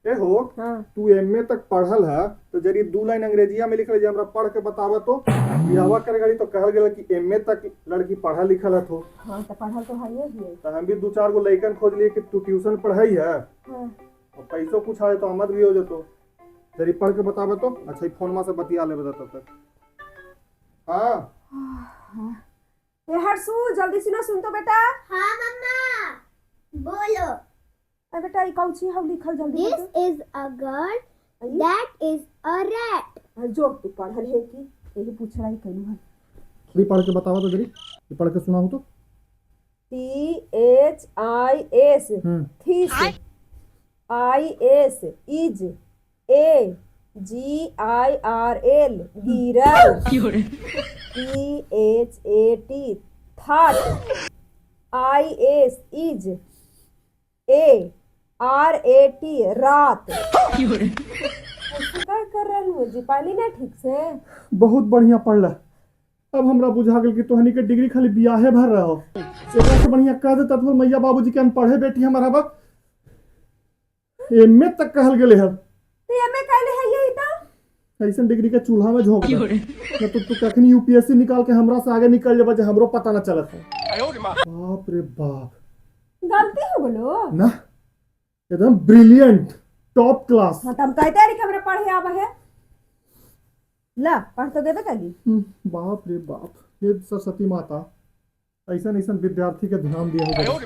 ए हो। हाँ। तू एमए तक पढ़ल है तो जरी दू लाइन अंग्रेजिया में लिखल जे हमरा पढ़ के बतावा तो। बियाहवा करे घड़ी तो कहल गेल कि एमए तक लड़की पढ़ल लिखल हत हो। हाँ, तो पढ़ल तो है ही। तो हम भी दू चार गो लड़कन खोज लिए कि तू ट्यूशन पढ़ाई है। हाँ। और पैसो कुछ आए तो आमद भी हो जतो। जरी पढ़ के बतावे तो। अच्छा, ई फोनमा से बतिया लेबे तब तक। हाँ। ए हर्षू, जल्दी सुना, सुन तो बेटा। हाँ मम्मा, बोलो। अरे बेटा, ई कौन सी हम लिखल, जल्दी This बता। is a girl, that is a rat. अरे जो तू पढ़ल है कि यही पूछ रही कलू है। भी पढ़ के बतावा तो जरी, ई पढ़ के सुनाओ तो। THIS this, IS is, A GIRL गिरल, THAT that, IS is, ARAT रात। ऐसे का कर रहल हो जी, पढ़ली ना ठीक से? बहुत बढ़िया पढ़ला। अब हमरा बुझा गेल कि तोहनी के डिग्री खाली बियाहे भर रहो। एकरा से बढ़िया कह देता तो मैया बाबूजी के अनपढ़े बेटी हमारा बा। एमए तक कहल गेले हन। तो एमए कहले है यही तो। ऐसन डिग्री के चूल्हा में झोंक दे न तो तू कखनी यूपीएससी निकाल के हमरा से आगे निकल जेबा जे हमरो पता न चलत है। बाप रे बाप। गलती हो गेलो। ना, एकदम ब्रिलियंट, टॉप क्लास। हाँ, तो हम कहते रही कि हमरा पढ़े आवे है। ला, पढ़ तो देबे कली। बाप रे बाप, हे सरस्वती माता, ऐसन ऐसन विद्यार्थी के ध्यान दिया हो।